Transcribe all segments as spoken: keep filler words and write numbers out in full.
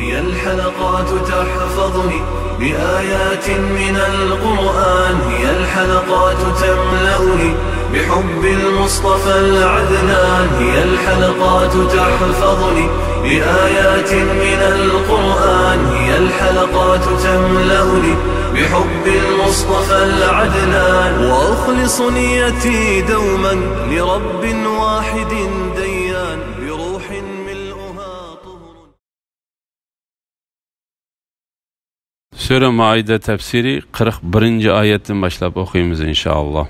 هي الحلقات تحفظني بآيات من القرآن، هي الحلقات تملأني بحب المصطفى العدنان، هي الحلقات تحفظني بآيات من القرآن، هي الحلقات تملأني بحب المصطفى العدنان، وأخلص نيتي دوما لرب واحد ديان، بروح ملؤها طهر. سۈرە مائىدە تەپسىرى قىرىق بىرىنچى ئايەتتىن باشلاپ ئوقۇيمىز، ئىنشائاللا.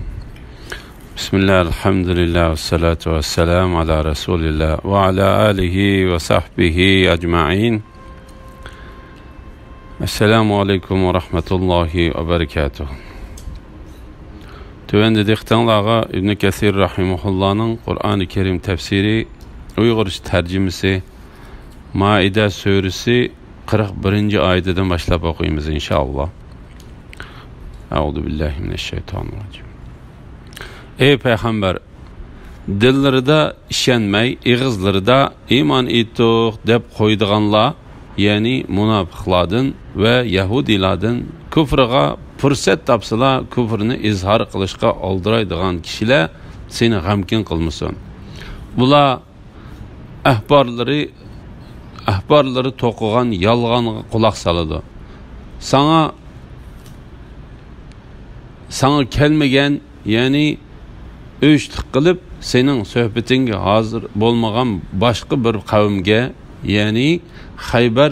بىسمىللا، ئەلھەمدۇلىللا، ۋەسسالاتۇ ۋەسسالامۇ ئالا رەسۇلىللا ۋە ئالا ئالىھى ۋە سەھبىھى ئەجمەئىن. ئەسسالامۇ ئەلەيكۇم ۋە رەھمەتۇللاھى ۋە بەرىكاتۇھ. تۆۋەندە دىققىتىڭلارغا ئىبنى كەسىر رەھىمەھۇللانىڭ قۇرئانى كەرىم تەپسىرى، ئۇيغۇرچە تەرجىمىسى، مائىدە سۈرىسى قىرىق بىرىنچى ئايىتىدىن باشلاپ ئوقۇيمىز، ئىنشائاللا. ئەئۇزۇ بىللاھى مىنەششەيتانىررەجىم. ئەي پەيغەمبەر، دىللىرىدا ئىشەنمەي، ئېغىزلىرىدا «ئىمان ئېيتتۇق» دەپ قويىدىغانلار، يەنى مۇناپىقلاردىن ۋە يەھۇدىيلاردىن، كۇفرىغا پۇرسەت تاپسىلا، كۇفرىنى ئىزھار قىلىشقا ئالدىرايدىغان كىشىلەر سېنى غەمكىن قىلمىسۇن. بۇلار ئەھبارلىرى، ئەھبارلىرى توقۇغان يالغانغا قۇلاق سالىدۇ. ساڭا، ساڭا كەلمىگەن، يەنى ئۆچلۈك قىلىپ، سېنىڭ سۆھبىتىڭگە ھازىر بولمىغان باشقا بىر قەۋمگە، يەنى خەيبەر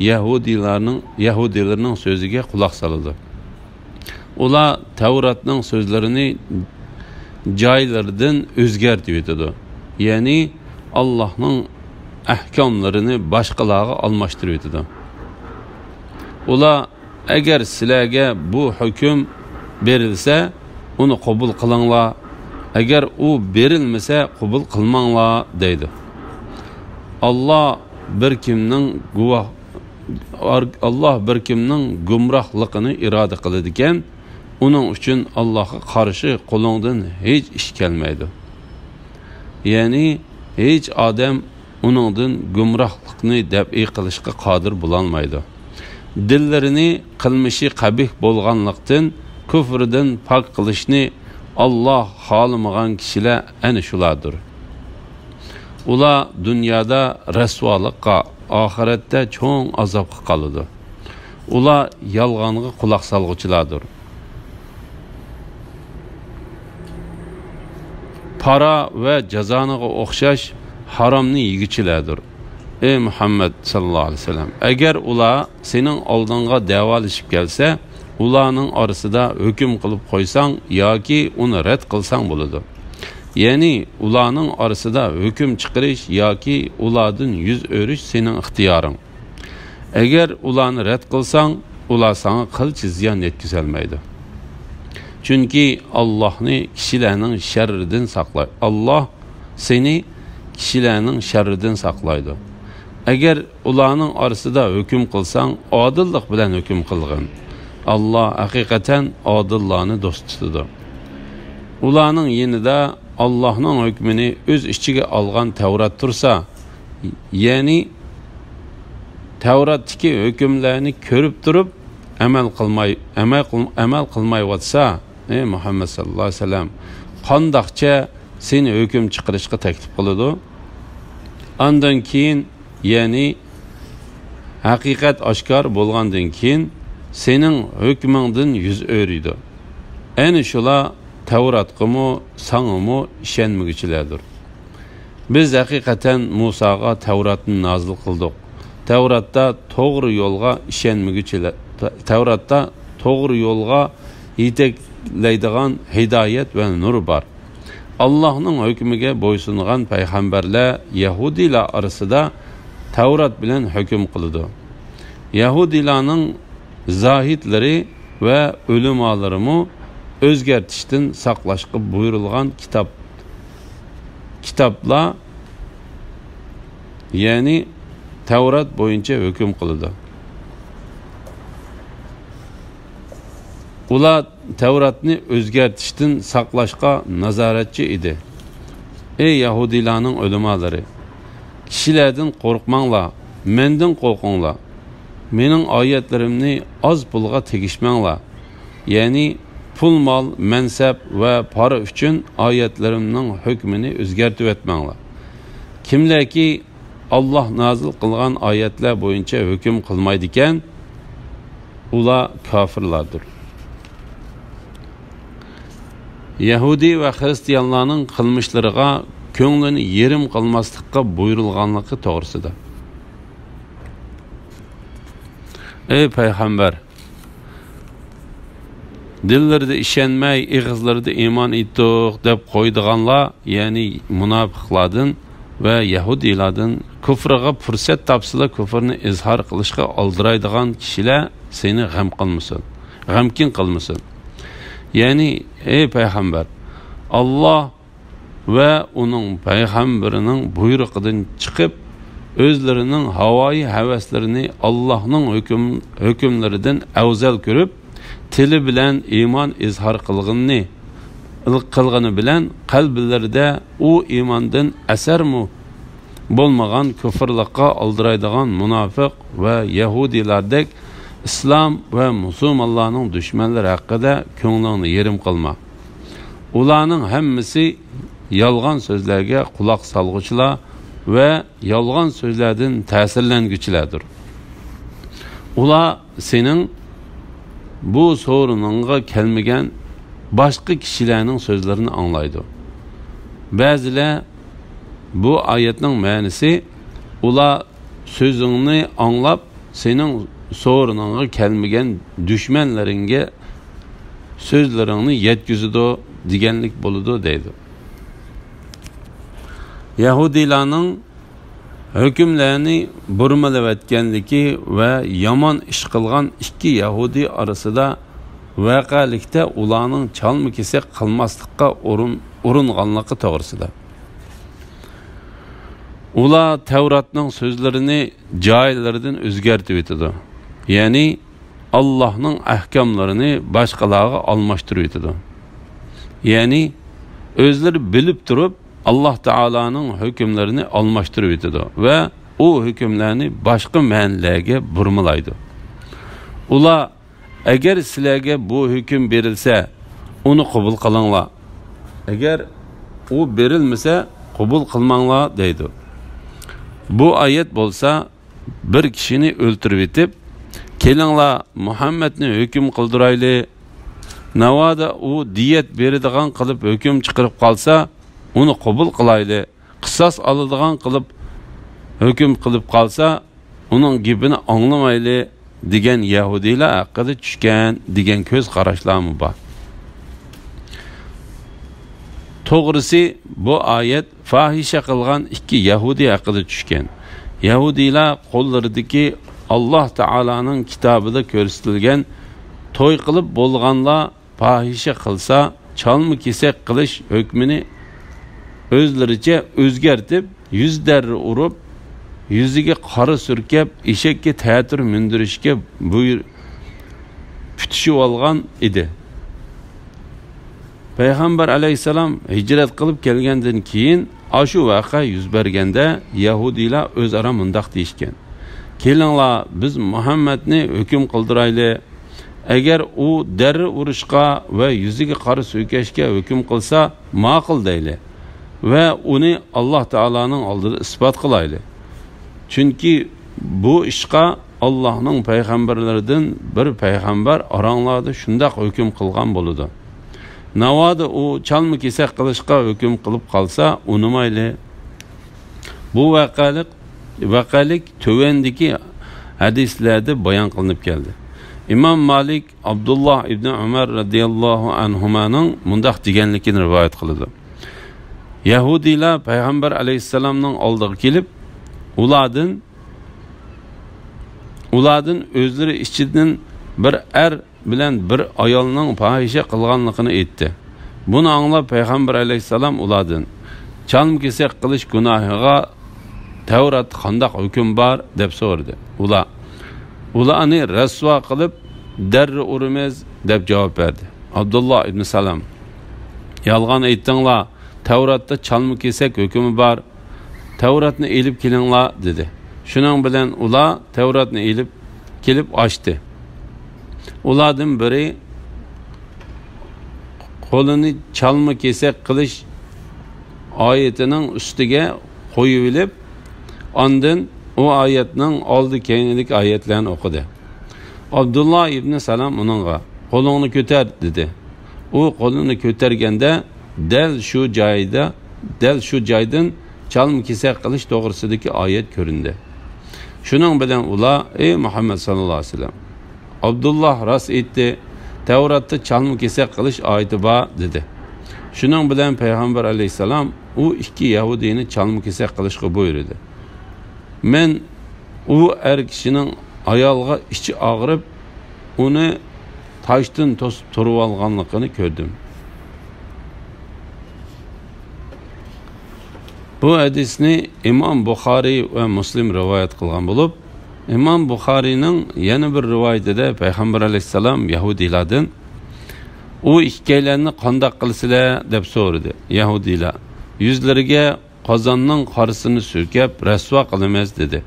يەھۇدىيلارنىڭ، يەھۇدىيلىرىنىڭ سۆزىگە قۇلاق سالىدۇ. ئۇلار تەۋراتنىڭ سۆزلىرىنى جايلىرىدىن ئۆزگەرتىۋېتىدۇ، يەنى ئاللاھنىڭ ئەھكاملىرىنى باشقىلارغا ئالماشتۇرۇۋېتىدۇ. ئۇلار، «ئەگەر سىلەرگە بۇ ھۆكۈم بېرىلسە، ئۇنى قوبۇل قىلىڭلار، ئەگەر ئۇ بېرىلمىسە، قوبۇل قىلماڭلار» دەيدۇ. ئاللا بىر كىمنىڭ گۇۋاھ، ئاللا بىر كىمنىڭ گۇمراھلىقىنى ئىرادە قىلىدىكەن، ئۇنىڭ ئۈچۈن ئاللاغا قارشى قولۇڭدىن ھېچ ئىش كەلمەيدۇ. يەنى ھېچ ئادەم ئۇنىڭدىن گۇمراھلىقنى دەپئى قىلىشقا قادىر بولالمايدۇ. دىللىرىنى قىلمىشى قەبىھ بولغانلىقتىن كۇفرىدىن پاك قىلىشنى ئاللا خالىمىغان كىشىلەر ئەنە شۇلاردۇر. ئۇلار دۇنيادا رەسۋالىققا، ئاخىرەتتە چوڭ ئازابقا قالىدۇ. ئۇلار يالغانغا قۇلاق سالغۇچىلاردۇر. پارا ۋە جازانىغا ئوخشاش ھارامنى يېگۈچىلەردۇر. ئەي مۇھەممەد ساللاللاھۇ ئەلەيھى ۋەسەللەم، ئەگەر ئۇلار سېنىڭ ئالدىڭغا دەۋالىشىپ كەلسە، ئۇلارنىڭ ئارىسىدا ھۆكۈم قىلىپ قويساڭ ياكى ئۇنى رەت قىلساڭ بولىدۇ. يەنى ئۇلارنىڭ ئارىسىدا ھۆكۈم چىقىرىش ياكى ئۇلاردىن يۈز ئۆرۈش سېنىڭ ئىختىيارىڭ. ئەگەر ئۇلارنى رەت قىلساڭ، ئۇلار ساڭا قىلچە زىيان يەتكۈزەلمەيدۇ. چۈنكى ئاللاھنى كىشىلەرنىڭ شەررىدىن ساقلاي-، ئاللاھ سېنى كىشىلەرنىڭ شەررىدىن ساقلايدۇ. ئەگەر ئۇلارنىڭ ئارىسىدا ھۆكۈم قىلساڭ، ئادىللىق بىلەن ھۆكۈم قىلغىن. ئاللاھ ھەقىقەتەن ئادىللارنى دوست تۇتىدۇ. ئۇلارنىڭ يېنىدا ئاللاھنىڭ ھۆكمىنى ئۆز ئىچىگە ئالغان تەۋرات تۇرسا، يەنى تەۋراتتىكى ھۆكۈملەرنى كۆرۈپ تۇرۇپ ئەمەل قىلماي، ئەمەل قىل-، ئەمەل قىلمايۋاتسا، ئەي مۇھەممەد ساللاللاھۇ ئەلەيھى ۋەسەللەم، قانداقچە سېنى ھۆكۈم چىقىرىشقا تەكلىپ قىلىدۇ؟ ئاندىن كېيىن، يەنى ھەقىقەت ئاشكارا بولغاندىن كېيىن، سېنىڭ ھۆكمۈڭدىن يۈز ئۆرۈيدۇ. ئەنە شۇلار تەۋراتقىمۇ، ساڭىمۇ ئىشەنمىگۈچىلەردۇر. بىز ھەقىقەتەن مۇساغا تەۋراتنى نازىل قىلدۇق. تەۋراتتا توغرا يولغا ئىشەنمىگۈچىلەر، تەۋراتتا توغرا يولغا يېتەكلەيدىغان ھىدايەت ۋە نۇر بار. ئاللاھنىڭ ھۆكمىگە بويسۇنغان پەيغەمبەرلەر يەھۇدىيلار ئارىسىدا تەۋرات بىلەن ھۆكۈم قىلىدۇ. يەھۇدىيلارنىڭ زاھىدلىرى ۋە ئۆلىمالىرىمۇ ئۆزگەرتىشتىن ساقلاشقا بۇيرۇلغان كىتاب، كىتابلار، يەنى تەۋرات بويىچە ھۆكۈم قىلىدۇ. ئۇلار تەۋراتنى ئۆزگەرتىشتىن ساقلاشقا نازارەتچى ئىدى. ئەي يەھۇدىيلارنىڭ ئۆلىمالىرى! كىشىلەردىن قورقماڭلار. مەندىن قورقۇڭلار. مېنىڭ ئايەتلىرىمنى ئاز پۇلغا تېگىشمەڭلار. يەنى پۇل-مال، مەنسەپ ۋە پارا ئۈچۈن ئايەتلىرىمنىڭ ھۆكمىنى ئۆزگەرتىۋەتمەڭلار. كىملەركى ئاللاھ نازىل قىلغان ئايەتلەر بويىچە ھۆكۈم قىلمايدىكەن، ئۇلار كاپىرلاردۇر. يەھۇدىي ۋە خىرىستىيانلارنىڭ قىلمىشلىرىغا كۆڭلىنى يېرىم قىلماسلىققا بۇيرۇلغانلىقى توغرىسىدا. ئەي پەيغەمبەر! دىللىرىدا ئىشەنمەي، ئېغىزلىرىدا ئىمان ئېيتتۇق دەپ قويىدىغانلار، يەنى مۇناپىقلاردىن ۋە يەھۇدىيلاردىن، كۇفرىغا پۇرسەت تاپسىلا كۇفرنى ئىزھار قىلىشقا ئالدىرايدىغان كىشىلەر سېنى غەم قىلمىسۇن، غەمكىن قىلمىسۇن. يەنى، ئەي پەيغەمبەر، ئاللاھ ۋە ئۇنىڭ پەيغەمبىرىنىڭ بۇيرۇقىدىن چىقىپ، ئۆزلىرىنىڭ ھاۋايى ھەۋەسلىرىنى ئاللاھنىڭ ھۆكۈم-، ھۆكۈملىرىدىن ئەۋزەل كۆرۈپ، تىلى بىلەن ئىمان ئىزھار قىلغىنى، قىلغىنى بىلەن قەلبلىرىدە ئۇ ئىماندىن ئەسەرمۇ بولمىغان كۇفرلۇققا ئالدىرايدىغان مۇناپىق ۋە يەھۇدىيلاردەك ئىسلام ۋە مۇسۇلمانلارنىڭ دۈشمەنلىرى ھەققىدە كۆڭلۈڭنى يېرىم قىلما. ئۇلارنىڭ ھەممىسى يالغان سۆزلەرگە قۇلاق سالغۇچىلار ۋە يالغان سۆزلەردىن تەسىرلەنگۈچىلەردۇر. ئۇلار سېنىڭ بۇ سورۇنۇڭغا كەلمىگەن باشقا كىشىلەرنىڭ سۆزلىرىنى ئاڭلايدۇ. بەزىلەر بۇ ئايەتنىڭ مەنىسى، ئۇلار سۆزۈڭنى ئاڭلاپ، سېنىڭ سورۇنۇڭغا كەلمىگەن دۈشمەنلىرىڭگە سۆزلىرىڭنى يەتكۈزىدۇ دېگەنلىك بولىدۇ، دەيدۇ. يەھۇدىيلارنىڭ ھۆكۈملەرنى بۇرمىلىۋەتكەنلىكى ۋە يامان ئىش قىلغان ئىككى يەھۇدىي ئارىسىدا ۋەقەلىكتە ئۇلارنىڭ چالما-كېسەك قىلماسلىققا ئۇرۇن-، ئۇرۇنغانلىقى توغرىسىدا. ئۇلار تەۋراتنىڭ سۆزلىرىنى جايلىرىدىن ئۆزگەرتىۋېتىدۇ. يەنى ئاللاھنىڭ ئەھكاملىرىنى باشقىلارغا ئالماشتۇرۇۋېتىدۇ. يەنى ئۆزلىرى بىلىپ تۇرۇپ، ئاللاھ تائالانىڭ ھۆكۈملىرىنى ئالماشتۇرۇۋېتىدۇ ۋە ئۇ ھۆكۈملەرنى باشقا مەنىلەرگە بۇرمىلايدۇ. ئۇلار، ئەگەر سىلەرگە بۇ ھۆكۈم بېرىلسە، ئۇنى قوبۇل قىلىڭلار. ئەگەر ئۇ بېرىلمىسە، قوبۇل قىلماڭلار، دەيدۇ. بۇ ئايەت بولسا، بىر كىشىنى ئۆلتۈرۈۋېتىپ، كېلىڭلار، مۇھەممەدنى ھۆكۈم قىلدۇرايلى. ناۋادا ئۇ دىيەت بېرىدىغان قىلىپ ھۆكۈم چىقىرىپ قالسا، ئۇنى قوبۇل قىلايلى. قىساس ئالىدىغان قىلىپ ھۆكۈم قىلىپ قالسا، ئۇنىڭ گېپىنى ئاڭلىمايلى، دېگەن يەھۇدىيلار ھەققىدە چۈشكەن، دېگەن كۆز قاراشلارمۇ بار. توغرىسى، بۇ ئايەت فاھىشە قىلغان ئىككى يەھۇدىي ھەققىدە چۈشكەن. يەھۇدىيلار قوللىرىدىكى ئاللاھ تائالانىڭ كىتابىدا كۆرسىتىلگەن توي قىلىپ بولغانلار پاھىشە قىلسا، چالما-كېسەك قىلىش ھۆكمىنى ئۆزلىرىچە ئۆزگەرتىپ، يۈز دەررە ئۇرۇپ، يۈزىگە قارا سۈركەپ، ئېشەككە تەتۈر مىندۈرۈشكە بۇير-، پۈتۈشۈۋالغان ئىدى. پەيغەمبەر ئەلەيھىسسالام ھىجرەت قىلىپ كەلگەندىن كېيىن، ئاشۇ ۋەقە يۈز بەرگەندە، يەھۇدىيلار ئۆزئارا مۇنداق دېيىشكەن: «كېلىڭلار، بىز مۇھەممەدنى ھۆكۈم قىلدۇرايلى. ئەگەر ئۇ دەررە ئۇرۇشقا ۋە يۈزىگە قارا سۈركەشكە ھۆكۈم قىلسا، ماقۇل دەيلى ۋە ئۇنى ئاللاھ تائالانىڭ ئالدىدا ئىسپات قىلايلى. چۈنكى بۇ ئىشقا ئاللاھنىڭ پەيغەمبەرلىرىدىن بىر پەيغەمبەر ئاراڭلاردا شۇنداق ھۆكۈم قىلغان بولىدۇ. ناۋادا ئۇ چالما-كېسەك قىلىشقا ھۆكۈم قىلىپ قالسا، ئۇنىمايلى.» بۇ ۋەقەلىك، ۋەقەلىك تۆۋەندىكى ھەدىسلەردە بايان قىلىنىپ كەلدى. ئىمام مالىك ئابدۇللاھ ئىبنى ئۆمەر رەزىياللاھۇ ئەنھۇمانىڭ مۇنداق دېگەنلىكىنى رىۋايەت قىلىدۇ: يەھۇدىيلار پەيغەمبەر ئەلەيھىسسالامنىڭ ئالدىغا كېلىپ، ئۇلاردىن، ئۇلاردىن ئۆزلىرى ئىچىدىن بىر ئەر بىلەن بىر ئايالنىڭ پاھىشە قىلغانلىقىنى ئېيتتى. بۇنى ئاڭلاپ پەيغەمبەر ئەلەيھىسسالام ئۇلاردىن، «چالما-كېسەك قىلىش گۇناھىغا تەۋراتتا قانداق ھۆكۈم بار؟» دەپ سورىدى. ئۇلار، «ئۇلارنى رەسۋا قىلىپ دەررە ئۇرىمىز» دەپ جاۋاب بەردى. ئابدۇللاھ ئىبنى سالام، «يالغان ئېيتتىڭلار، تەۋراتتا چالما-كېسەك ھۆكۈمى بار. تەۋراتنى ئېلىپ كېلىڭلار» دېدى. شۇنىڭ بىلەن ئۇلار تەۋراتنى ئېلىپ كېلىپ ئاچتى. ئۇلاردىن بىرى قولىنى چالما كېسەك قىلىش ئايىتىنىڭ ئۈستىگە قويۇۋېلىپ، ئاندىن ئۇ ئايەتنىڭ ئالدى كەينىدىكى ئايەتلەرنى ئوقۇدى. ئابدۇللا ئىبنى سالام ئۇنىڭغا، «قولۇڭنى كۆتەر» دېدى. ئۇ قولىنى كۆتەرگەندە، دەل شۇ جايدا، دەل شۇ جايدىن چالما كېسەك قىلىش توغرىسىدىكى ئايەت كۆرۈندى. شۇنىڭ بىلەن ئۇلار، «ئەي مۇھەممەد ساللاللاھۇ ئەلەيھى ۋەسەللەم، ئابدۇللا راست ئېيتتى، تەۋراتتا چالما كېسەك قىلىش ئايىتى بار» دېدى. شۇنىڭ بىلەن پەيغەمبەر ئەلەيھىسسالام ئۇ ئىككى يەھۇدىينى چالما كېسەك قىلىشقا بۇيرۇدى. مەن ئۇ ئەر كىشىنىڭ ئايالغا ئىچى ئاغرىپ، ئۇنى تاشتىن توسۇپ تۇرۇۋالغانلىقىنى كۆردۈم. بۇ ھەدىسنى ئىمام بۇخارىي ۋە مۇسلىم رىۋايەت قىلغان بولۇپ، ئىمام بۇخارىينىڭ يەنە بىر رىۋايىتىدە پەيغەمبەر ئەلەيھىسسالام يەھۇدىيلاردىن، «ئۇ ئىككىيلەننى قانداق قىلىسىلەر؟» دەپ سورىدى. يەھۇدىيلار، «يۈزلىرىگە قازاننىڭ قارىسىنى سۈركەپ رەسۋا قىلىمىز» دېدى.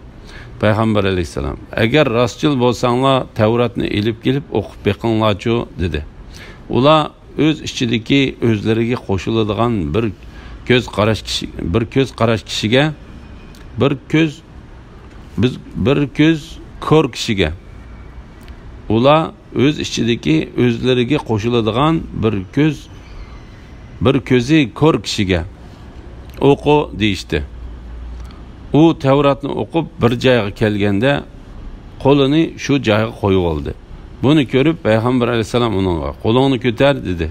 پەيغەمبەر ئەلەيھىسسالام، «ئەگەر راستچىل بولساڭلار، تەۋراتنى ئېلىپ كېلىپ ئوقۇپ بېقىڭلارچۇ» دېدى. ئۇلار ئۆز ئىچىدىكى ئۆزلىرىگە قوشۇلىدىغان بىر كۆز قاراش كىشى، بىر كۆز قاراش كىشىگە، بىر كۆز، بىز، بىر كۆز كور كىشىگە، ئۇلار ئۆز ئىچىدىكى ئۆزلىرىگە قوشۇلىدىغان بىر كۆز، بىر كۆزى كور كىشىگە، «ئوقۇ» دېيىشتى. ئۇ تەۋراتنى ئوقۇپ بىر جايغا كەلگەندە، قولىنى شۇ جايغا قويۇۋالدى. بۇنى كۆرۈپ پەيغەمبەر ئەلەيھىسسالام ئۇنىڭغا، «قولۇڭنى كۆتەر» دېدى.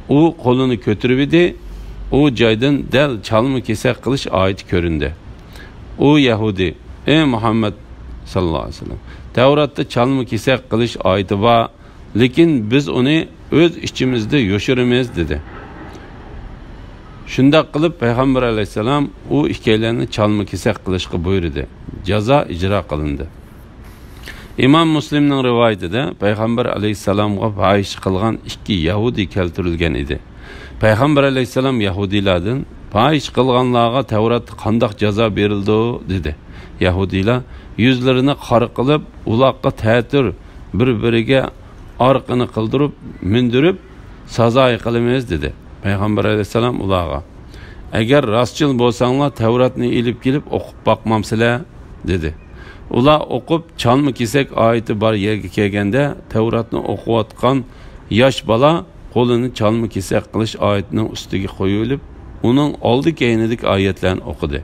ئۇ قولىنى كۆتۈرۈۋىدى، ئۇ جايدىن دەل چالما كېسەك قىلىش ئايىتى كۆرۈندى. ئۇ يەھۇدىي، «ئەي مۇھەممەد ساللاللاھۇ ئەلەيھى ۋەسەللەم، تەۋراتتا چالما كېسەك قىلىش ئايىتى بار، لېكىن بىز ئۇنى ئۆز ئىچىمىزدە يوشۇرىمىز» دېدى. شۇنداق قىلىپ پەيغەمبەر ئەلەيھىسسالام ئۇ ئىككىيلەننى چالما كېسەك قىلىشقا بۇيرۇدى. جازا ئىجرا قىلىندى. ئىمام مۇسلىمنىڭ رىۋايىتىدە پەيغەمبەر ئەلەيھىسسالامغا پاھىشە قىلغان ئىككى يەھۇدىي كەلتۈرۈلگەن ئىدى. پەيغەمبەر ئەلەيھىسسالام يەھۇدىيلاردىن، «پاھىشە قىلغانلارغا تەۋراتتا قانداق جازا بېرىلىدۇ؟» دېدى. يەھۇدىيلار، «يۈزلىرىنى قارا قىلىپ، ئۇلاققا تەتۈر بىر-بىرىگە ئارقىنى قىلدۇرۇپ، مىندۈرۈپ، سازايى قىلىمىز» دېدى. پەيغەمبەر ئەلەيھىسسالام ئۇلارغا، «ئەگەر راستچىل بولساڭلار، تەۋراتنى ئېلىپ كېلىپ ئوقۇپ باقمامسىلەر؟» دېدى. ئۇلار ئوقۇپ، چالما كېسەك ئايىتى بار يەرگە كەلگەندە، تەۋراتنى ئوقۇۋاتقان ياش بالا قولىنى چالما كېسەك قىلىش ئايىتىنىڭ ئۈستىگە قويۇۋېلىپ، ئۇنىڭ ئالدى كەينىدىكى ئايەتلەرنى ئوقۇدى.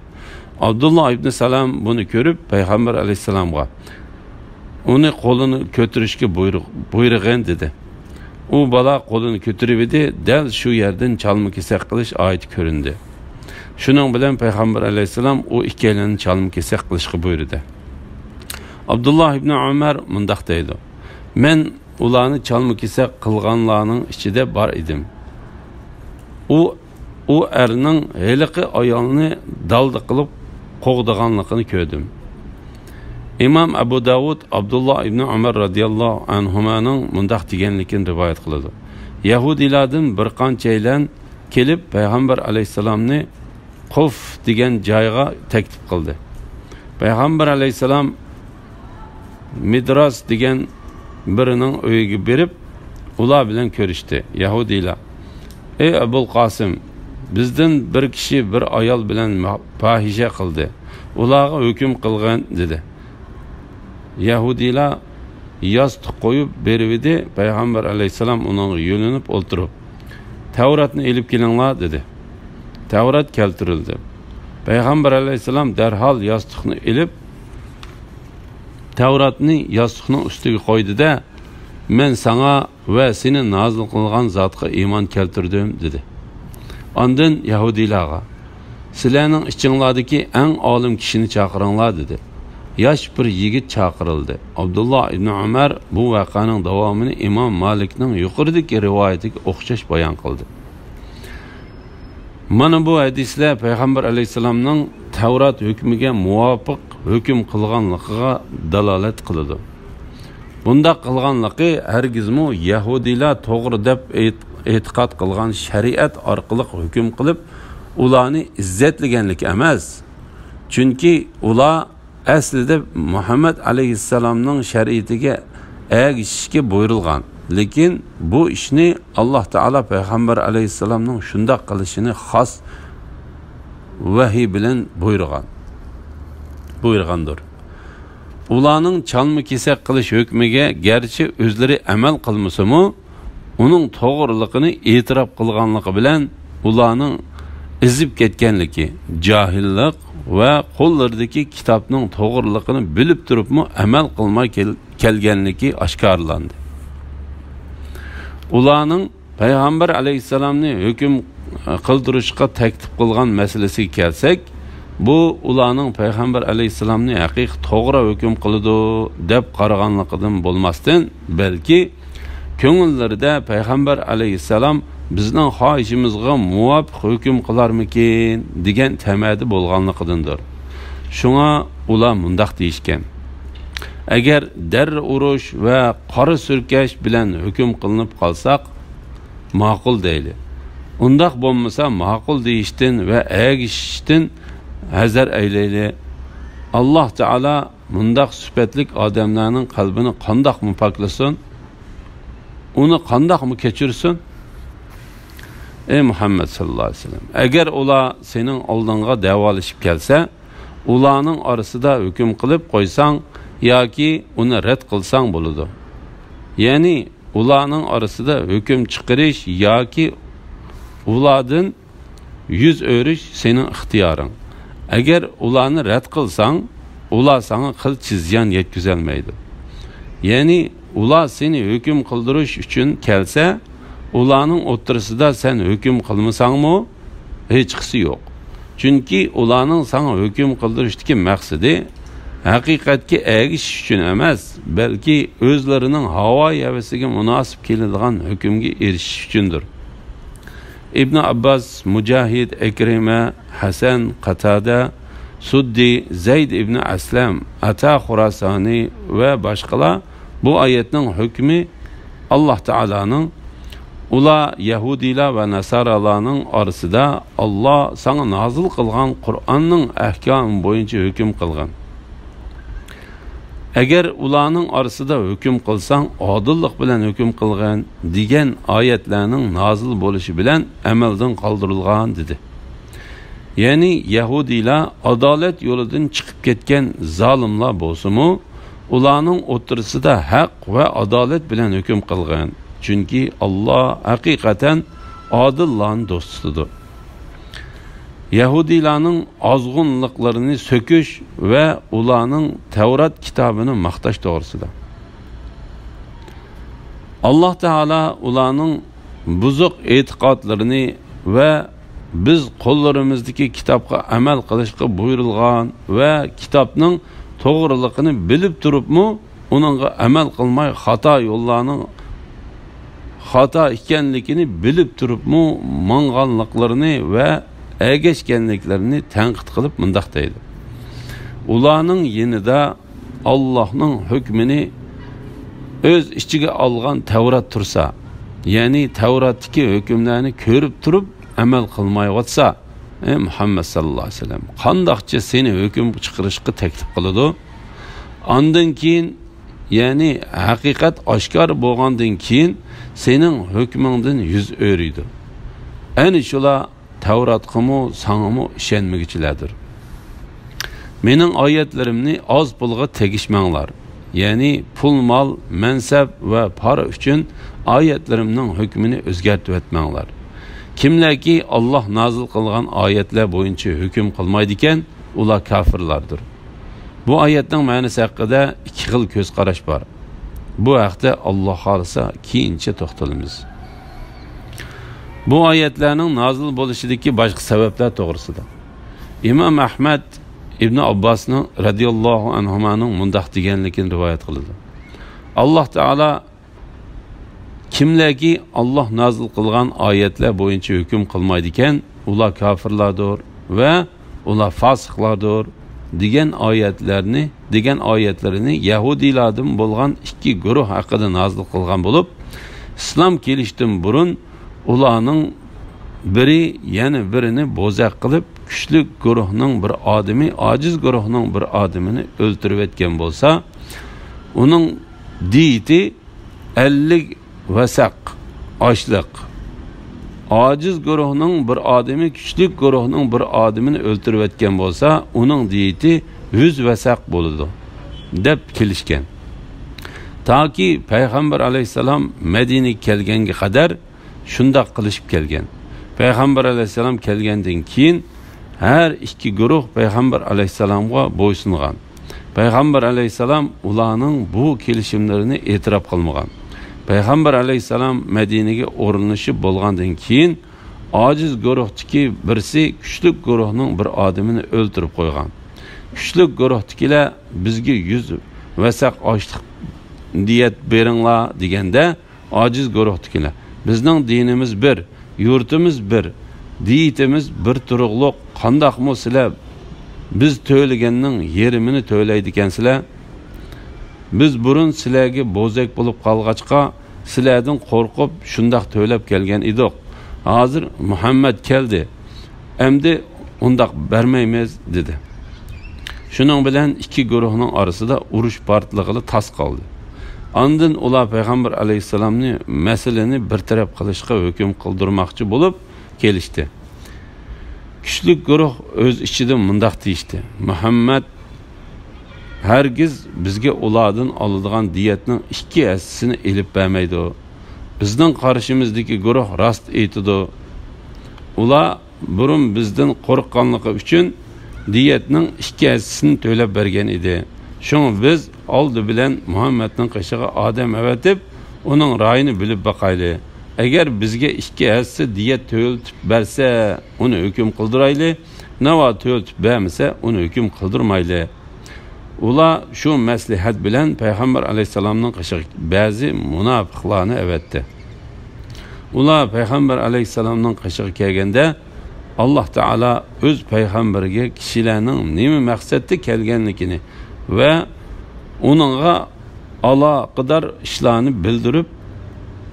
ئابدۇللا ئىبنى سالام بۇنى كۆرۈپ، پەيغەمبەر ئەلەيھىسسالامغا، «ئۇنى قولىنى كۆتۈرۈشكە بۇيرۇ-، بۇيرۇغىن» دېدى. ئۇ بالا قولىنى كۆتۈرۈۋىدى، دەل شۇ يەردىن چالما كېسەك قىلىش ئايىتى كۆرۈندى. شۇنىڭ بىلەن پەيغەمبەر ئەلەيھىسسالام ئۇ ئىككىيلەننى چالما كېسەك قىلىشقا بۇيرۇدى. ئابدۇللا ئىبنى ئۆمەر مۇنداق دەيدۇ، مەن ئۇلارنى چالما كېسەك قىلغانلارنىڭ ئىچىدە بار ئىدىم. ئۇ، ئۇ ئەرنىڭ ھېلىقى ئايالنى دالدا قىلىپ قوغدىغانلىقىنى كۆردۈم. ئىمام ئەبۇ داۋۇد ئابدۇللا ئىبنى ئۆمەر رەزىياللاھۇ ئەنھۇمانىڭ مۇنداق دېگەنلىكىنى رىۋايەت قىلىدۇ، يەھۇدىيلاردىن بىر قانچەيلەن كېلىپ، پەيغەمبەر ئەلەيھىسسالامنى قۇف دېگەن جايغا تەكلىپ قىلدى. پەيغەمبەر ئەلەيھىسسالام مىدراس دېگەن بىرىنىڭ ئۆيىگە بېرىپ، ئۇلار بىلەن كۆرۈشتى. يەھۇدىيلار، «ئەي ئەبۇل قاسىم، بىزدىن بىر كىشى بىر ئايال بىلەن ما-، پاھىشە قىلدى. ئۇلارغا ھۆكۈم قىلغىن» دېدى. يەھۇدىيلار ياستۇق قويۇپ بېرىۋىدى، پەيغەمبەر ئەلەيھىسسالام ئۇنىڭغا يۆلىنىپ ئولتۇرۇپ، «تەۋراتنى ئېلىپ كېلىڭلار» دېدى. تەۋرات كەلتۈرۈلدى. پەيغەمبەر ئەلەيھىسسالام دەرھال ياستۇقنى ئېلىپ، تەۋراتنى ياستۇقنىڭ ئۈستىگە قويدى-دە، «مەن ساڭا ۋە سېنى نازىل قىلغان زاتقا ئىمان كەلتۈردۈم» دېدى. ئاندىن يەھۇدىيلارغا، «سىلەرنىڭ ئىچىڭلاردىكى ئەڭ ئالىم كىشىنى چاقىرىڭلار» دېدى. ياش بىر يىگىت چاقىرىلدى. ئابدۇللا ئىبنى ئۆمەر بۇ ۋەقەنىڭ داۋامىنى ئىمام مالىكنىڭ يۇقىرىدىكى رىۋايىتىگە ئوخشاش بايان قىلدى. مانا بۇ ھەدىسلەر پەيغەمبەر ئەلەيھىسسالامنىڭ تەۋرات ھۆكمىگە مۇۋاپىق ھۆكۈم قىلغانلىقىغا دالالەت قىلىدۇ. بۇنداق قىلغانلىقى ھەرگىزمۇ يەھۇدىيلار توغرا دەپ ئېيت-، ئېتىقاد قىلغان شەرىئەت ئارقىلىق ھۆكۈم قىلىپ، ئۇلارنى ئىززەتلىگەنلىك ئەمەس. چۈنكى ئۇلار ئەسلىدە مۇھەممەد ئەلەيھىسسالامنىڭ شەرىئىتىگە ئەگىشىشكە بۇيرۇلغان. لېكىن بۇ ئىشنى ئاللاھ تائالا پەيغەمبەر ئەلەيھىسسالامنىڭ شۇنداق قىلىشىنى خاس ۋەھىي بىلەن بۇيرۇغان، بۇيرۇغاندۇر. ئۇلارنىڭ چالما-كېسەك قىلىش ھۆكمىگە گەرچە ئۆزلىرى ئەمەل قىلمىسىمۇ، ئۇنىڭ توغرىلىقىنى ئېتىراپ قىلغانلىقى بىلەن ئۇلارنىڭ ئېزىپ كەتكەنلىكى، جاھىللىق ۋە قوللىرىدىكى كىتابنىڭ توغرىلىقىنى بىلىپ تۇرۇپمۇ ئەمەل قىلماي كەل-، كەلگەنلىكى ئاشكارىلاندى. ئۇلارنىڭ پەيغەمبەر ئەلەيھىسسالامنى ھۆكۈم قىلدۇرۇشقا تەكلىپ قىلغان مەسىلىسىگە كەلسەك، بۇ ئۇلارنىڭ پەيغەمبەر ئەلەيھىسسالامنى ھەقىقىي توغرا ھۆكۈم قىلىدۇ دەپ قارىغانلىقىدىن بولماستىن، بەلكى كۆڭۈللىرىدە پەيغەمبەر ئەلەيھىسسالام بىزنىڭ خاھىشىمىزغا مۇۋاپىق ھۆكۈم قىلارمىكىن دېگەن تەمەدە بولغانلىقىدىندۇر. شۇڭا ئۇلار مۇنداق دېيىشكەن: «ئەگەر دەررە ئۇرۇش ۋە قارا سۈركەش بىلەن ھۆكۈم قىلىنىپ قالساق، ماقۇل دەيلى. ئۇنداق بولمىسا، ماقۇل دېيىشتىن ۋە ئەگىشىشتىن ھەزەر ئەيلەيلى. ئاللاھ تائالا مۇنداق سۈپەتلىك ئادەملەرنىڭ قەلبىنى قانداقمۇ پاكلىسۇن؟ ئۇنى قانداقمۇ كەچۈرسۇن؟» ئەي مۇھەممەد ساللاللاھۇ ئەلەيھى ۋەسەللەم، ئەگەر ئۇلار سېنىڭ ئالدىڭغا دەۋالىشىپ كەلسە، ئۇلارنىڭ ئارىسىدا ھۆكۈم قىلىپ قويساڭ ياكى ئۇنى رەت قىلساڭ بولىدۇ. يەنى ئۇلارنىڭ ئارىسىدا ھۆكۈم چىقىرىش ياكى ئۇلاردىن يۈز ئۆرۈش سېنىڭ ئىختىيارىڭ. ئەگەر ئۇلارنى رەت قىلساڭ، ئۇلار ساڭا قىلچە زىيان يەتكۈزەلمەيدۇ. يەنى ئۇلار سېنى ھۆكۈم قىلدۇرۇش ئۈچۈن كەلسە، ئۇلارنىڭ ئوتتۇرىسىدا سەن ھۆكۈم قىلمىساڭمۇ، ھېچقىسى يوق. چۈنكى ئۇلارنىڭ ساڭا ھۆكۈم قىلدۇرۇشتىكى مەقسىتى ھەقىقەتكە ئەگىشىش ئۈچۈن ئەمەس، بەلكى ئۆزلىرىنىڭ ھاۋا-ھەۋىسىگە مۇناسىپ كېلىدىغان ھۆكۈمگە ئېرىشىش ئۈچۈندۇر. ئىبنى ئابباس، مۇجاھىد، ئىكرىمە، ھەسەن، قاتادە، سۇددى، زەيد ئىبنى ئەسلەم، ئەتا خۇراسانى ۋە باشقىلار بۇ ئايەتنىڭ ھۆكمى ئاللاھ تائالانىڭ، ئۇلار يەھۇدىيلار ۋە ناسارالارنىڭ ئارىسىدا ئاللاھ ساڭا نازىل قىلغان قۇرئاننىڭ ئەھكامى بويىچە ھۆكۈم قىلغىن. ئەگەر ئۇلارنىڭ ئارىسىدا ھۆكۈم قىلساڭ، ئادىللىق بىلەن ھۆكۈم قىلغىن، دېگەن ئايەتلەرنىڭ نازىل بولۇشى بىلەن ئەمەلدىن قالدۇرۇلغان، دېدى. يەنى يەھۇدىيلار ئادالەت يولىدىن چىقىپ كەتكەن زالىملار بولسىمۇ، ئۇلارنىڭ ئوتتۇرىسىدا ھەق ۋە ئادالەت بىلەن ھۆكۈم قىلغىن، چۈنكى ئاللاھ ھەقىقەتەن ئادىللارنى دوست تۇتىدۇ. يەھۇدىيلارنىڭ ئازغۇنلۇقلىرىنى سۆكۈش ۋە ئۇلارنىڭ تەۋرات كىتابىنى ماختاش توغرىسىدا. ئاللاھ تائالا ئۇلارنىڭ بۇزۇق ئېتىقادلىرىنى ۋە بىز قوللىرىمىزدىكى كىتابقا ئەمەل قىلىشقا بۇيرۇلغان ۋە كىتابنىڭ توغرىلىقىنى بىلىپ تۇرۇپمۇ ئۇنىڭغا ئەمەل قىلماي، خاتا يوللارنىڭ خاتا ئىكەنلىكىنى بىلىپ تۇرۇپمۇ ماڭغانلىقلىرىنى ۋە ئەگەشكەنلىكلىرىنى تەنقىد قىلىپ مۇنداق دەيدۇ: ئۇلارنىڭ يېنىدا ئاللاھنىڭ ھۆكمىنى ئۆز ئىچىگە ئالغان تەۋرات تۇرسا، يەنى تەۋراتتىكى ھۆكۈملەرنى كۆرۈپ تۇرۇپ ئەمەل قىلمايۋاتسا، ئەي مۇھەممەد ساللاللاھۇ ئەلەيھى ۋەسەللەم، قانداقچە سېنى ھۆكۈم چىقىرىشقا تەكلىپ قىلىدۇ؟ ئاندىن كېيىن، يەنى ھەقىقەت ئاشكارا بولغاندىن كېيىن سېنىڭ ھۆكمۈڭدىن يۈز ئۆرۈيدۇ. ئەنە شۇلار تەۋراتقىمۇ، ساڭىمۇ ئىشەنمىگۈچىلەردۇر. مېنىڭ ئايەتلىرىمنى ئاز پۇلغا تېگىشمەڭلار. يەنى پۇل-مال، مەنسەپ ۋە پارا ئۈچۈن ئايەتلىرىمنىڭ ھۆكمىنى ئۆزگەرتىۋەتمەڭلار. كىملەركى ئاللاھ نازىل قىلغان ئايەتلەر بويىچە ھۆكۈم قىلمايدىكەن، ئۇلار كاپىرلاردۇر. بۇ ئايەتنىڭ مەنىسى ھەققىدە ئىككى خىل كۆز قاراش بار. بۇ ھەقتە ئاللاھ خالىسا كېيىنچە توختىلىمىز. بۇ ئايەتلەرنىڭ نازىل بولۇشىدىكى باشقا سەۋەبلەر توغرىسىدا. ئىمام ئەھمەد ئىبنى ئابباسنىڭ رەزىياللاھۇ ئەنھۇمانىڭ مۇنداق دېگەنلىكىنى رىۋايەت قىلىدۇ: ئاللاھ تائالا كىملەركى ئاللاھ نازىل قىلغان ئايەتلەر بويىچە ھۆكۈم قىلمايدىكەن، ئۇلار كاپىرلاردۇر ۋە ئۇلار فاسىقلاردۇر، دېگەن ئايەتلەرنى، دېگەن ئايەتلىرىنى يەھۇدىيلاردىن بولغان ئىككى گۇرۇھ ھەققىدە نازىل قىلغان بولۇپ، ئىسلام كېلىشتىن بۇرۇن ئۇلارنىڭ بىرى يەنە بىرىنى بوزەك قىلىپ، كۈچلۈك گۇرۇھنىڭ بىر ئادىمى ئاجىز گۇرۇھنىڭ بىر ئادىمىنى ئۆلتۈرۈۋەتكەن بولسا، ئۇنىڭ دىيىتى ئەللىك ۋەسەق ئاشلىق. ئاجىز گۇرۇھنىڭ بىر ئادىمى كۈچلۈك گۇرۇھنىڭ بىر ئادىمىنى ئۆلتۈرۈۋەتكەن بولسا، ئۇنىڭ دىيىتى يۈز ۋەسەق بولىدۇ، دەپ كېلىشكەن. تاكى پەيغەمبەر ئەلەيھىسسالام مەدىنىگە كەلگەنگە قەدەر شۇنداق قىلىشىپ كەلگەن. پەيغەمبەر ئەلەيھىسسالام كەلگەندىن كېيىن، ھەر ئىككى گۇرۇھ پەيغەمبەر ئەلەيھىسسالامغا بويسۇنغان. پەيغەمبەر ئەلەيھىسسالام ئۇلارنىڭ بۇ كېلىشىملىرىنى ئېتىراپ قىلمىغان. پەيغەمبەر ئەلەيھىسسالام مەدىنىگە ئورۇنلىشىپ بولغاندىن كېيىن، ئاجىز گۇرۇھتىكى بىرسى كۈچلۈك گۇرۇھنىڭ بىر ئادىمىنى ئۆلتۈرۈپ قويغان. كۈچلۈك گۇرۇھتىكىلەر، «بىزگە يۈز ۋەسەق ئاشلىق دىيەت بېرىڭلار» دېگەندە، ئاجىز گۇرۇھتىكىلەر، «بىزنىڭ دىنىمىز بىر، يۇرتىمىز بىر، دىيىتىمىز بىر تۇرۇقلۇق، قانداقمۇ سىلەر بىز تۆلىگەننىڭ يېرىمىنى تۆلەيدىكەنسىلەر؟ بىز بۇرۇن سىلەرگە بوزەك بولۇپ قالغاچقا، سىلەردىن قورقۇپ شۇنداق تۆلەپ كەلگەن ئىدۇق. ھازىر مۇھەممەد كەلدى. ئەمدى ئۇنداق بەرمەيمىز» دېدى. شۇنىڭ بىلەن ئىككى گۇرۇھنىڭ ئارىسىدا ئۇرۇش پارتلىغىلى تاس قالدى. ئاندىن ئۇلار پەيغەمبەر ئەلەيھىسسالامنى مەسىلىنى بىر تەرەپ قىلىشقا ھۆكۈم قىلدۇرماقچى بولۇپ كېلىشتى. كۈچلۈك گۇرۇھ ئۆز ئىچىدە مۇنداق دېيىشتى: «مۇھەممەد ھەرگىز بىزگە ئۇلاردىن ئالىدىغان دىيەتنىڭ ئىككى ھەسسىسىنى ئېلىپ بەرمەيدۇ. بىزنىڭ قارشىمىزدىكى گۇرۇھ راست ئېيتىدۇ. ئۇلار بۇرۇن بىزدىن قورققانلىقى ئۈچۈن دىيەتنىڭ ئىككى ھەسسىسىنى تۆلەپ بەرگەن ئىدى. شۇڭا بىز ئالدى بىلەن مۇھەممەدنىڭ قېشىغا ئادەم ئەۋەتىپ، ئۇنىڭ رايىنى بىلىپ باقايلى. ئەگەر بىزگە ئىككى ھەسسە دىيەت تۆلىتىپ بەرسە، ئۇنى ھۆكۈم قىلدۇرايلى. ناۋا تۆلىتىپ بەرمىسە، ئۇنى ھۆكۈم قىلدۇرمايلى.» ئۇلار شۇ مەسلىھەت بىلەن پەيغەمبەر ئەلەيھىسسالامنىڭ قېشىغا بەزى مۇناپىقلارنى ئەۋەتتى. ئۇلار پەيغەمبەر ئەلەيھىسسالامنىڭ قېشىغا كەلگەندە، ئاللاھ تائالا ئۆز پەيغەمبىرىگە كىشىلەرنىڭ نېمە مەقسەتتە كەلگەنلىكىنى ۋە ئۇنىڭغا ئالاقىدار ئىشلارنى بىلدۈرۈپ،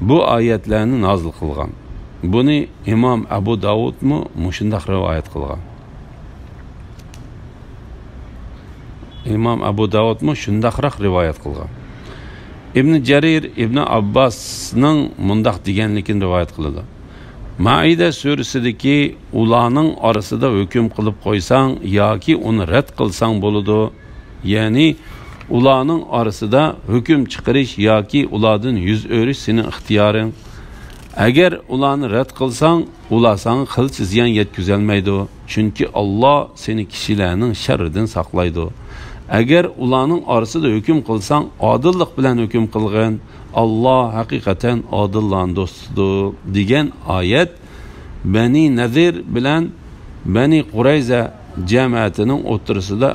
بۇ ئايەتلەرنى نازىل قىلغان. بۇنى ئىمام ئەبۇ داۋۇدمۇ مۇشۇنداق رىۋايەت قىلغان. ئىمام ئەبۇ داۋۇدمۇ شۇنداقراق رىۋايەت قىلغان. ئىبن جەرىر ئىبن ئابباسنىڭ مۇنداق دېگەنلىكىنى رىۋايەت قىلىدۇ: مائىدە سۈرىسىدىكى «ئۇلارنىڭ ئارىسىدا ھۆكۈم قىلىپ قويساڭ ياكى ئۇنى رەت قىلساڭ بولىدۇ»، يەنى ئۇلارنىڭ ئارىسىدا ھۆكۈم چىقىرىش ياكى ئۇلاردىن يۈز ئۆرۈش سېنىڭ ئىختىيارىڭ. ئەگەر ئۇلارنى رەت قىلساڭ، ئۇلار ساڭا قىلچە زىيان يەتكۈزەلمەيدۇ، چۈنكى ئاللاھ سېنى كىشىلەرنىڭ شەررىدىن ساقلايدۇ. ئەگەر ئۇلارنىڭ ئارىسىدا ھۆكۈم قىلساڭ، ئادىللىق بىلەن ھۆكۈم قىلغىن، ئاللاھ ھەقىقەتەن ئادىللارنى دوستىدۇر، دېگەن ئايەت بەنى نەزىر بىلەن بەنى قۇرەيزە جەمەتىنىڭ ئوتتۇرىسىدا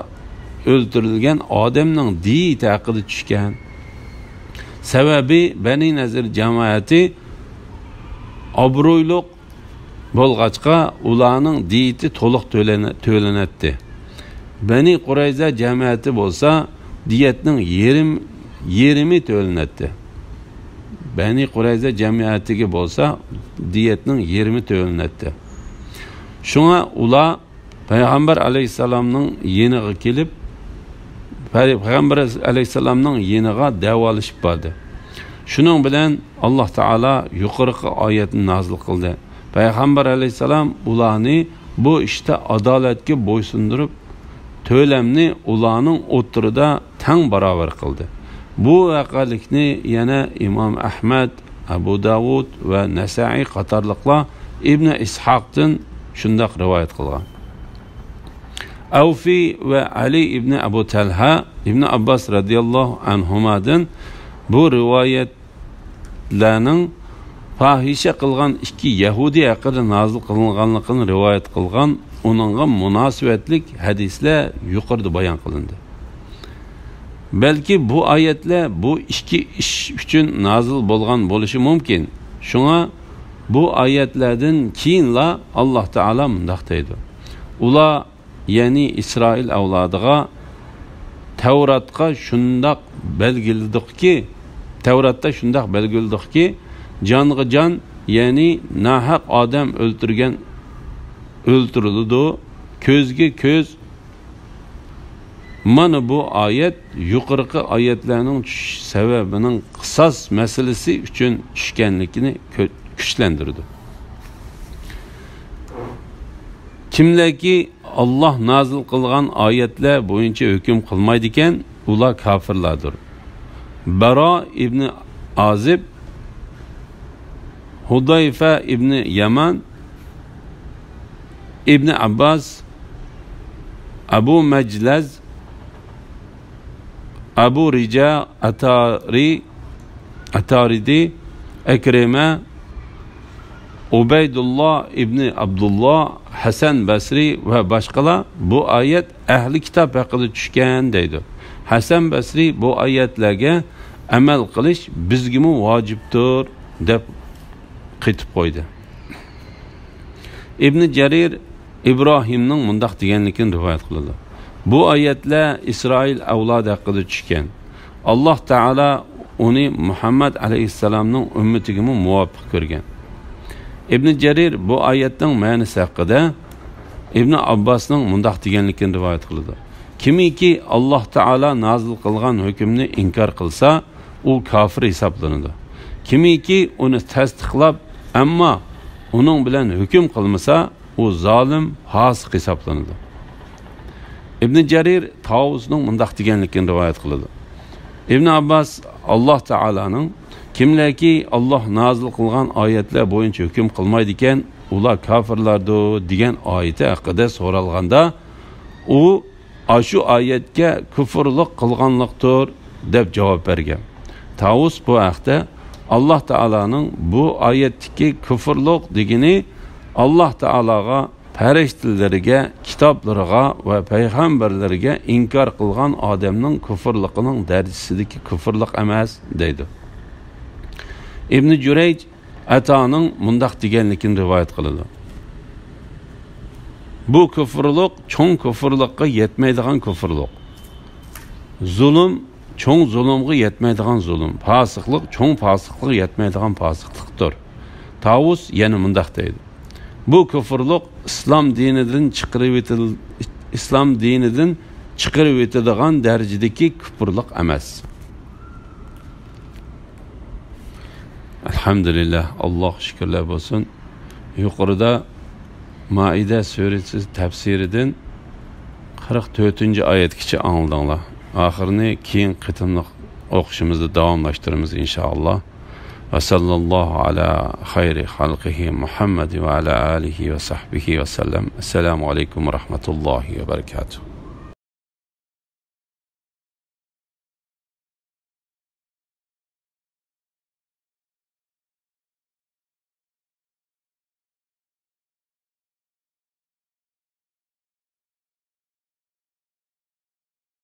ئۆلتۈرۈلگەن ئادەمنىڭ دىيىتى ھەققىدە چۈشكەن. سەۋەبى، بەنى نەزىر جەمەتى ئابرۇيلۇق بولغاچقا، ئۇلارنىڭ دىيىتى تولۇق تۆلەنە-، تۆلىنەتتى. بەنى قۇرەيزە جەمەتى بولسا، دىيەتنىڭ يېرىم، يېرىمى تۆلىنەتتى. بەنى قۇرەيزە جەمەتىگە بولسا، دىيەتنىڭ يېرىمى تۆلىنەتتى. شۇڭا ئۇلار پەيغەمبەر ئەلەيھىسسالامنىڭ يېنىغا كېلىپ، پەي-، پەيغەمبەر ئەلەيھىسسالامنىڭ يېنىغا دەۋالىشىپ باردى. شۇنىڭ بىلەن ئاللاھ تائالا يۇقىرىقى ئايەتنى نازىل قىلدى. پەيغەمبەر ئەلەيھىسسالام ئۇلارنى بۇ ئىشتا ئادالەتكە بويسۇندۇرۇپ، تۆلەمنى ئۇلارنىڭ ئوتتۇرىدا تەڭ باراۋەر قىلدى. بۇ ۋەقەلىكنى يەنە ئىمام ئەھمەد، ئەبۇ داۋۇد ۋە نەسائىي قاتارلىقلار ئىبنى ئىسھاقتىن شۇنداق رىۋايەت قىلغان. ئەۋفى ۋە ئەلى ئىبنى ئەبۇ تەلھە ئىبنى ئابباس رەزىياللاھۇ ئەنھۇمادىن بۇ رىۋايەتلەرنىڭ پاھىشە قىلغان ئىككى يەھۇدىي ھەققىدە نازىل قىلىنغانلىقىنى رىۋايەت قىلغان ئۇنىڭغا مۇناسىۋەتلىك ھەدىسلەر يۇقىرىدا بايان قىلىندى. بەلكى بۇ ئايەتلەر بۇ ئىككى ئىش ئۈچۈن نازىل بولغان بولۇشى مۇمكىن. شۇڭا بۇ ئايەتلەردىن كېيىنلا ئاللاھ تائالا مۇنداق دەيدۇ: ئۇلار، يەنى ئىسرائىل ئەۋلادىغا تەۋراتقا شۇنداق بەلگىلىدۇقكى، تەۋراتتا شۇنداق بەلگىلىدۇقكى، جانغا جان، يەنى ناھەق ئادەم ئۆلتۈرگەن ئۆلتۈرۈلىدۇ، كۆزگە كۆز. مانا بۇ ئايەت يۇقىرىقى ئايەتلەرنىڭ چۈشۈش سەۋەبىنىڭ قىساس مەسىلىسى ئۈچۈن چۈشكەنلىكىنى كۆ-، كۈچلەندۈرىدۇ. كىملەركى ئاللاھ نازىل قىلغان ئايەتلەر بويىچە ھۆكۈم قىلمايدىكەن، ئۇلار كاپىرلاردۇر. بارا ئىبنى ئازىب، ھۇدايفە ئىبنى يامان، ئىبنى ئابباس، ئەبۇ مەجلەز، ئەبۇ رىجا ئەتارى، ئەتارىدى، ئەكرىمە، ئۇبەيدۇللا ئىبنى ئابدۇللا، ھەسەن بەسرى ۋە باشقىلار بۇ ئايەت ئەھلى كىتاب ھەققىدە چۈشكەن دەيدۇ. ھەسەن بەسرى بۇ ئايەتلەرگە ئەمەل قىلىش بىزگىمۇ ۋاجىپتۇر دەپ قېتىپ قويدى. ئىبنى جەرىر ئىبراھىمنىڭ مۇنداق دېگەنلىكىنى رىۋايەت قىلىدۇ. بۇ ئايەتلەر ئىسرائىل ئەۋلادى ھەققىدە چۈشكەن. ئاللاھ تائالا ئۇنى مۇھەممەد ئەلەيھىسسالامنىڭ ئۈممىتىگىمۇ مۇۋاپىق كۆرگەن. ئىبنى جەرىر بۇ ئايەتنىڭ مەنىسى ھەققىدە ئىبنى ئابباسنىڭ مۇنداق دېگەنلىكىنى رىۋايەت قىلىدۇ. كىمكى ئاللاھ تائالا نازىل قىلغان ھۆكۈمنى ئىنكار قىلسا، ئۇ كاپىر ھېسابلىنىدۇ. كىمكى ئۇنى تەستىقلاپ، ئەمما ئۇنىڭ بىلەن ھۆكۈم قىلمىسا، ئۇ زالىم، پاسىق ھېسابلىنىدۇ. ئىبنى جەرىر تاۋۇسنىڭ مۇنداق دېگەنلىكىنى رىۋايەت قىلىدۇ. ئىبنى ئابباس ئاللاھ تائالانىڭ، كىملەركى ئاللاھ نازىل قىلغان ئايەتلەر بويىچە ھۆكۈم قىلمايدىكەن، ئۇلار كاپىرلاردۇر، دېگەن ئايىتى ھەققىدە سورالغاندا، ئۇ ئاشۇ ئايەتكە كۇفۇرلۇق قىلغانلىقتۇر، دەپ جاۋاب بەرگەن. تاۋۇس بۇ ھەقتە، ئاللاھ تائالانىڭ بۇ ئايەتتىكى كۇفۇرلۇق دېگىنى ئاللاھ تائالاغا، پەرىشتىلىرىگە، كىتابلىرىغا ۋە پەيغەمبەرلىرىگە ئىنكار قىلغان ئادەمنىڭ كۇفۇرلۇقىنىڭ دەرىجىسىدىكى كۇفۇرلۇق ئەمەس، دەيدۇ. ئىبنى جۈرەيج ئەتانىڭ مۇنداق دېگەنلىكىنى رىۋايەت قىلىدۇ. بۇ كۇفۇرلۇق چوڭ كۇفۇرلۇققا يەتمەيدىغان كۇفۇرلۇق. زۇلۇم چوڭ زۇلۇمغا يەتمەيدىغان زۇلۇم. پاسىقلىق چوڭ پاسىقلىققا يەتمەيدىغان پاسىقلىقتۇر. تاۋۇس يەنە مۇنداق دەيدۇ. بۇ كۇفۇرلۇق ئىسلام دىنىدىن چىقىرىۋېتىل-، ئىسلام دىنىدىن چىقىرىۋېتىدىغان دەرىجىدىكى كۇفۇرلۇق ئەمەس. ئەلھەمدۇلىللاھ، ئاللاھقا شۈكۈرلەر بولسۇن. يۇقىرىدا مائىدە سۈرىسى تەپسىرىدىن قىرىق تۆتىنچى ئايەتكىچە ئاڭلىدىڭلار. ئاخىرىنى كېيىنكى قېتىملىق ئوقۇشىمىزدا داۋاملاشتۇرىمىز، ئىنشائاللاھ. ۋە سەللەللاھۇ ئەلا خەيرى خەلقىھى مۇھەممەد ۋە ئەلا ئالىھى ۋە سەھبىھى ۋە سەللەم. ئەسسالامۇ ئەلەيكۇم ۋە رەھمەتۇللاھى ۋە بەرەكاتۇھ.